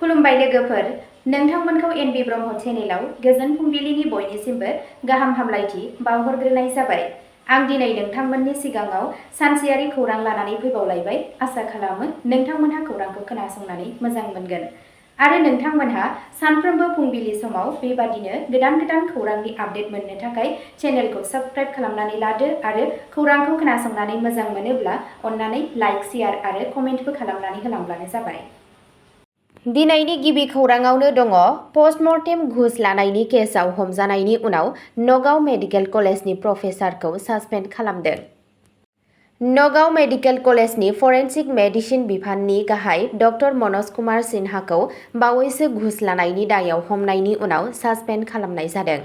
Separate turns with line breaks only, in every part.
खुलुमबाय लोगोफोर, नोंथांमोनखौ एनबि ब्रह्म चेनेलाव गोजोन फुंबिलिनि बयनिसिमबो गाहाम हामलायथि बावहरग्रोनाय जाबाय। आं दिनै नोंथांमोननि सिगाङाव सानसेयारि खौरां लानानै फैबावलायबाय। आसा खालामो नोंथांमोनहा खौरांखौ खोनासंनानै मोजां मोनगोन आरो नोंथांमोनहा सानफ्रोमबो फुंबिलि समाव बेबादिनो गोदान खौरांनि आपडेट मोननो थाखाय चेनेलखौ साबस्क्राइब खालामनानै लादो आरो खौरांखौ खोनासंनानै मोजां मोनोब्ला अन्नानै लाइक, शेयार आरो कमेन्टबो खालामनानै होलांब्लानो जाबाय। दिनैनि गिबि खौराङावनो दङ पस्टमर्टेम घुस लानायनि केसआव हमजानायनि उनाव नगाव मेडिकेल कलेजनि प्रफेसारखौ सासपेन्ड खालामदों। नगाव मेडिकेल कलेजनि फरेन्सिक मेडिसिन बिफाननि गाहाय डक्टर मनज कुमार सिन्हाखौ बावैसो घुस लानायनि दायाव हमनायनि उनाव सासपेन्ड खालामनाय जादों।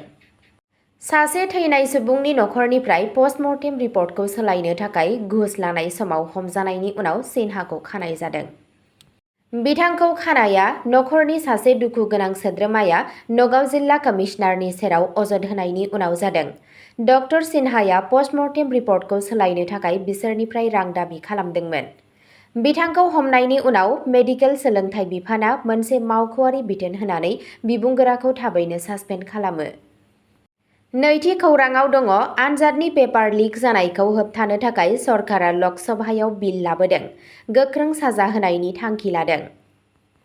सासे थैनाय सुबुंनि नखरनिफ्राय पस्टमर्टेम रिपर्टखौ सोलायनो थाखाय घुस लानाय समाव हमजानायनि उनाव सिन्हाखौ खानाय जादों। बिथांखौ खानाया नखरनि सासे दुखु गोनां सोद्रोमाया नगाव जिल्ला कमिशनारनि सेराव अजद होनायनि उनाव जादों। डक्टर सिन्हाया पस्टमर्टेम रिपर्टखौ सोलायनो थाखाय बिसोरनिफ्राय रां दाबि खालामदोंमोन। बिथांखौ हमनायनि उनाव मेडिकेल सोलोंथाइ बिफाना मोनसे मावख'आरि बिथोन होनानै बिबुंगोराखौ थाबैनो सासपेन्ड खालामो। नैथि खौराङाव दङ आनजादनि पेपार लिक जानायखौ होबथानो थाखाय सरकारा लकसभायाव बिल लाबोदों, गोख्रों साजा होनायनि थांखि लादों।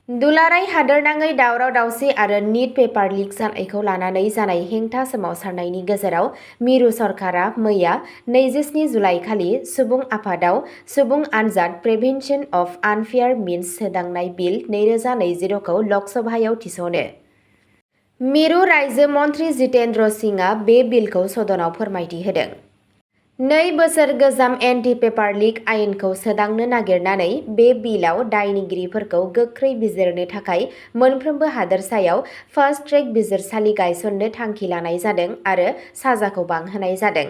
दुलाराय हादोरनाङै दावराव-दावसि आरो निट पेपार लिक जानायखौ लानानै जानाय हेंथा सोमावसारनायनि गेजेराव मिरु सरकारा मैया 27 जुलाइखालि सुबुं आफादाव सुबुं आनजाद प्रिभेन्सन अफ आनफेयार मिन्स सोदांनाय बिल 2026 खौ लकसभायाव थिसनो। मिरु रायजो मन्थ्रि जितेन्द्र सिंहआ बे बिलखौ सदनाव फोरमायथि होदों। 2 बोसोर गोजाम एन्टि पेपार लिक आयेनखौ सोदांनो नागिरनानै बे बिलआव दायनिगिरिफोरखौ गोख्रै बिजिरनो थाखाय मोनफ्रोमबो हादोरसायाव फास्ट ट्रेक बिजिरसालि गायसननो थांखि लानाय जादों आरो साजाखौ बांहोनाय जादों।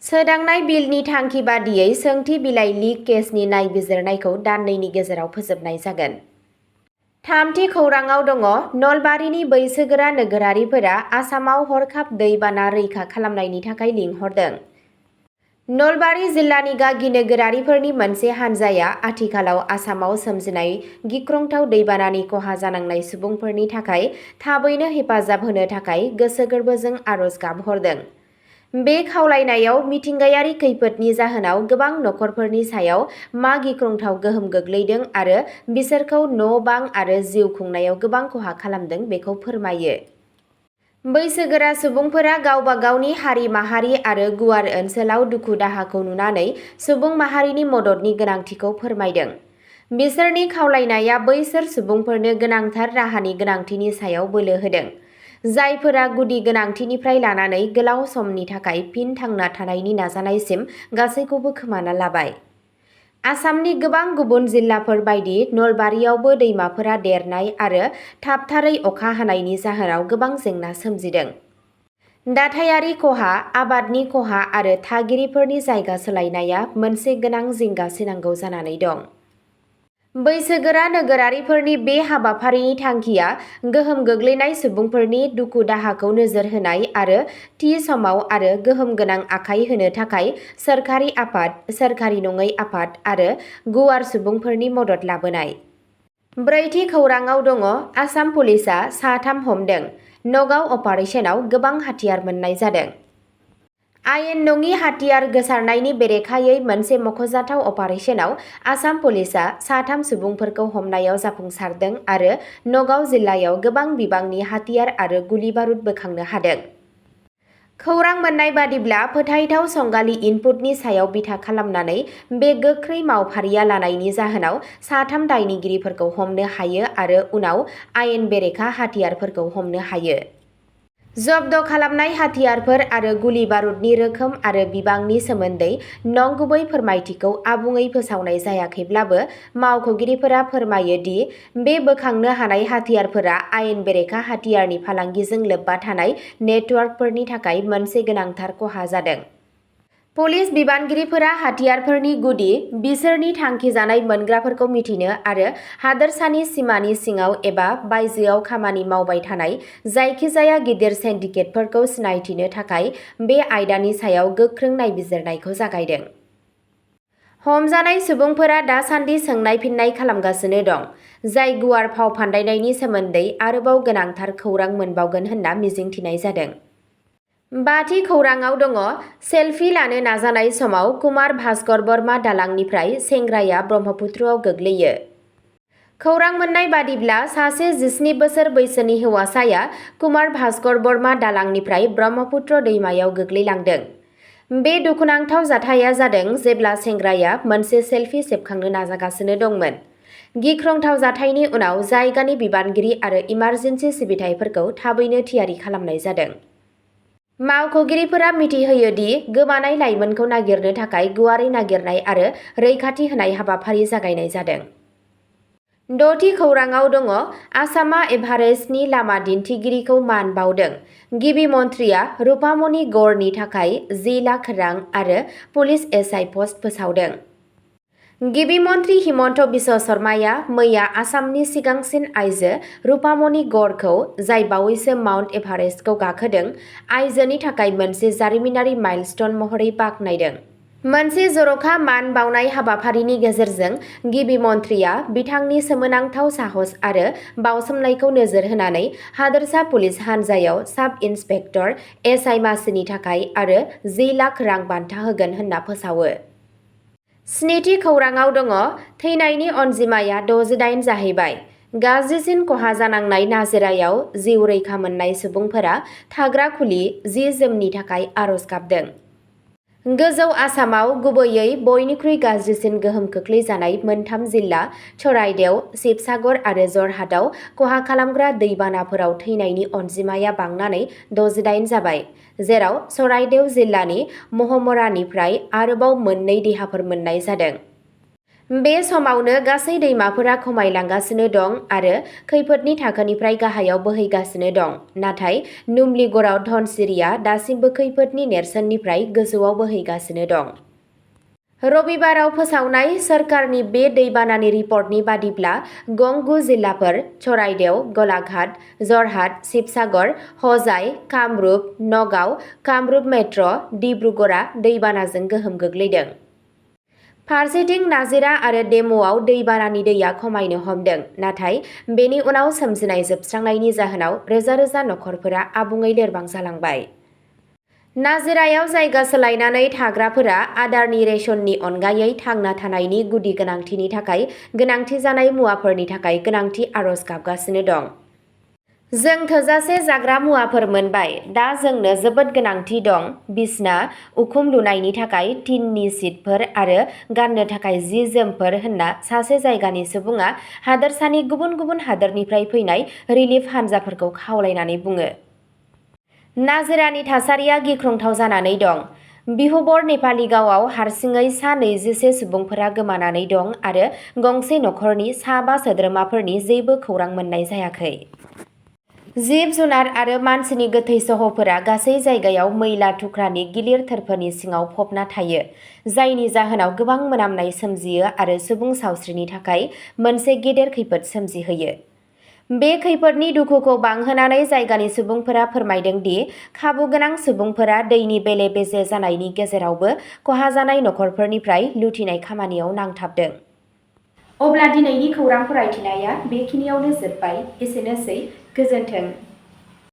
सोदांनाय बिलनि थांखि बादियै सोंथि बिलाइ लिक केसनि नायबिजिरनायखौ दाननैनि गेजेराव फोजोबनाय जागोन। थामथि खौराङाव दङ नलबारिनि बैसोगोरा नोगोरारिफोरा आसामाव हरखाब दैबाना रैखा खालामनायनि थाखाय लिंहरदों। नलबारि जिल्लानि गागि नोगोरारिफोरनि मोनसे हान्जाया आथिखालाव आसामाव सोमजिनाय गिख्रंथाव दैबानानि खहा जानांनाय सुबुंफोरनि थाखाय थाबैनो हेफाजाब होनो थाखाय गोसो गोरबोजों आरज गाबहरदों। बे खावलायनायाव मिथिंगायारि खैफोदनि जाहोनाव गोबां नखरफोरनि सायाव मा गिख्रंथाव गोहोम गोग्लैदों आरो बिसोरखौ न'-बां आरो जिउ खुंनायाव गोबां खहा खालामदों बेखौ फोरमायो। बैसोगोरा सुबुंफोरा गावबा गावनि हारि माहारि आरो गुवार ओनसोलाव दुखु दाहाखौ नुनानै सुबुं माहारिनि मददनि गोनांथिखौ फोरमायदों। बिसोरनि खावलायनाया बैसोर सुबुंफोरनो गोनांथार राहानि गोनांथिनि सायाव बोलो होदों, जायफोरा गुदि गोनांथिनिफ्राय लानानै गोलाव समनि थाखाय फिन थांना थानायनि नाजानायसिम गासैखौबो खोमाना लाबाय। आसामनि गोबां गुबुन जिल्लाफोर बायदि नलबारियावबो दैमाफोरा देरनाय आरो थाबथारै अखा हानायनि जाहोनाव गोबां जेंना सोमजिदों। दाथायारि खहा, आबादनि खहा आरो थागिरिफोरनि जायगा सोलायनाया मोनसे गोनां जिंगासिनांगौ जानानै दं। बैसोगोरा नोगोरारिफोरनि बे हाबाफारिनि थांखिया गोहोम गोग्लैनाय सुबुंफोरनि दुखु दाहाखौ नोजोर होनाय आरो थि समाव आरो गोहोम गोनां आखाय होनो थाखाय सोरखारि आफाद, सोरखारि नङै आफाद आरो गुवार सुबुंफोरनि मदद लाबोनाय। ब्रैथि खौराङाव दङ आसाम पुलिसआ साथाम हमदों, नगाव अपारेसनाव गोबां हाथियार मोन्नाय जादों। आयेन नङि हाथियार गोसारनायनि बेरेखायै मोनसे मख'जाथाव अपारेसनाव आसाम पुलिसआ साथाम सुबुंफोरखौ हमनायाव जाफुंसारदों आरो नगाव जिल्लायाव गोबां बिबांनि हाथियार आरो गुलि बारुद बोखांनो हादों। खौरां मोन्नाय बादिब्ला फोथायथाव संगालि इनपुटनि सायाव बिथा खालामनानै बे गोख्रै मावफारिया लानायनि जाहोनाव साथाम दायनिगिरिफोरखौ हमनो हायो आरो उनाव आयेन बेरेखा हाथियारफोरखौ हमनो हायो। जब्द खालामनाय हाथियारफोर आरो गुलि बारुदनि रोखोम आरो बिबांनि सोमोन्दै नंगुबै फोरमायथिखौ आबुङै फोसावनाय जायाखैब्लाबो मावख'गिरिफोरा फोरमायो दि बे बोखांनो हानाय हाथियारफोरा आयेन बेरेखा हाथियारनि फालांगिजों लोब्बा थानाय नेटवर्कफोरनि थाखाय मोनसे गोनांथार खहा जादों। पुलिस बिबानगिरिफोरा हाथियारफोरनि गुदि, बिसोरनि थांखिजानाय मोनग्राफोरखौ मिथिनो आरो हादोरसानि सिमानि सिङाव एबा बायजोआव खामानि मावबाय थानाय जायखिजाया गिदिर सिन्डिकेटफोरखौ सिनायथिनो थाखाय बे आयदानि सायाव गोख्रों नायबिजिरनायखौ जागायदों। हमजानाय सुबुंफोरा दासान्दि सोंनाय फिन्नाय खालामगासिनो दं, जाय गुवार फाव फान्दायनायनि सोमोन्दै आरोबाव गोनांथार खौरां मोनबावगोन होनना मिजिंथिनाय जादों। बाथि खौराङाव दङ सेलफि लानो नाजानाय समाव कुमार भास्कर बर्मा दालांनिफ्राय सेंग्राया ब्रह्मपुत्रआव गोग्लैयो। खौरां मोननाय बादिब्ला सासे 17 बोसोर बैसोनि हौवासाया कुमार भास्कर बर्मा दालांनिफ्राय ब्रह्मपुत्र दैमायाव गोग्लैलांदों। बे दुखुनांथाव जाथाया जादों जेब्ला सेंग्राया मोनसे सेलफि सेबखांनो नाजागासिनो दंमोन। गिख्रंथाव जाथायनि उनाव जायगानि बिबानगिरि आरो इमारजेन्सि सिबिथाइफोरखौ थाबैनो थियारि खालामनाय जादों। मावख'गिरिफोरा मिथिहोयो दि गोमानाय लाइमोनखौ नागिरनो थाखाय गुवारै नागिरनाय आरो रैखाथि होनाय हाबाफारि जागायनाय जादों। द'थि खौराङाव दङ आसामआ एभारेस्टनि लामा दिन्थिगिरिखौ मान बाउदों। गिबि मन्थ्रिया रुपामणि गौरनि थाखाय 10 लाख रां आरो पुलिस एसआइ पस्ट फोसावदों। गिबि मन्थ्रि हिमन्त बिश्व शर्माया मैया आसामनि सिगांसिन आइजो रुपामणि गौरखौ, जाय बावैसो माउन्ट एभारेस्टखौ गाखोदों, आइजोनि थाखाय मोनसे जारिमिनारि माइलस्टोन महरै बाख्नायदों। मोनसे जर'खा मान बाउनाय हाबाफारिनि गेजेरजों गिबि मन्थ्रिया बिथांनि सोमोनांथाव साहस आरो बाउसोमनायखौ नोजोर होनानै हादोरसा पुलिस हानजायाव साब इन्सपेक्टर एसआइ मासिनि थाखाय आरो 10 लाख रां बान्था होगोन होनना फोसावो। स्निथि खौराङाव दङ थैनायनि अनजिमाया 68 जाहैबाय। गाज्रिसिन खहा जानांनाय नाजिरायाव जिउ रैखा मोननाय सुबुंफोरा थाग्रा खुलि, जि-जोमनि थाखाय आरज गाबदों। गोजौ आसामाव गुबैयै बयनिख्रुइ गाज्रिसिन गोहोम खोख्लैजानाय मोनथाम जिल्ला चराइदेव, शिबसागर आरो जरहाटआव खहा खालामग्रा दैबानाफोराव थैनायनि अनजिमाया बांनानै 68 जाबाय, जेराव चराइदेव जिल्लानि महमरानिफ्राय आरोबाव मोननै देहाफोर मोननाय जादों। बे समावनो गासै दैमाफोरा खमायलांगासिनो दं आरो खैफोदनि थाखोनिफ्राय गाहायाव बोहैगासिनो दं, नाथाय नुमलीगड़आव धनसिरिआ दासिमबो खैफोदनि नेरसोननिफ्राय गोजौआव बोहैगासिनो दं। रबिबाराव फोसावनाय सोरखारनि बे दैबानानि रिपर्टनि बादिब्ला गं 9 जिल्लाफोर चराइदेव, गलाघाट, जरहाट, शिबसागर, हजाइ, कामरुप, नगाव, कामरुप मेट्र', डिब्रुगड़आ दैबानाजों गोहोम गोग्लैदों। फारसेथिं नाजिरा आरो डेम'आव दैबानानि दैया खमायनो हमदों, नाथाय बेनि उनाव सोमजिनाय जोबस्रांनायनि जाहोनाव रोजा रोजा नखरफोरा आबुङै लोरबां जालांबाय। नाजिरायाव जायगा सोलायनानै थाग्राफोरा आदारनि रेशननि अनगायै थांना थानायनि गुदि गोनांथिनि थाखाय गोनांथि जानाय मुवाफोरनि थाखाय गोनांथि आरज गाबगासिनो दं। जों थोजासे जाग्रा मुवाफोर मोनबाय, दा जोंनो जोबोद गोनांथि दं बिसना, उखुम लुनायनि थाखाय टिननि सिटफोर आरो गाननो थाखाय जि-जोमफोर होनना सासे जायगानि सुबुङा हादोरसानि गुबुन गुबुन हादोरनिफ्राय फैनाय रिलिफ हानजाफोरखौ खावलायनानै बुङो। नाजिरानि थासारिया गिख्रंथाव जानानै दं। बिहुबर नेपालि गावआव हारसिङै सा 21 सुबुंफोरा गोमानानै दं आरो गंसे नखरनि सा 5 सोद्रोमाफोरनि जेबो खौरां मोननाय जायाखै। जिब-जुनार आरो मानसिनि गोथै सह'फोरा गासै जायगायाव मैला थुख्रानि गिलिर थोरफोनि सिङाव फबना थायो, जायनि जाहोनाव गोबां मोनामनाय सोमजियो आरो सुबुं सावस्रिनि थाखाय मोनसे गेदेर खैफोद सोमजिहोयो। बे खैफोदनि दुखुखौ बांहोनानै जायगानि सुबुंफोरा फोरमायदों दि खाबुगोनां सुबुंफोरा दैनि बेले-बेजे जानायनि गेजेरावबो खहा जानाय नखरफोरनिफ्राय लुथिनाय खामानियाव नांथाबदों। अब्ला दिनैनि खौरां फरायथिनाया बेखिनियावनो जोबबाय। एसेनोसै, गोजोन्थों।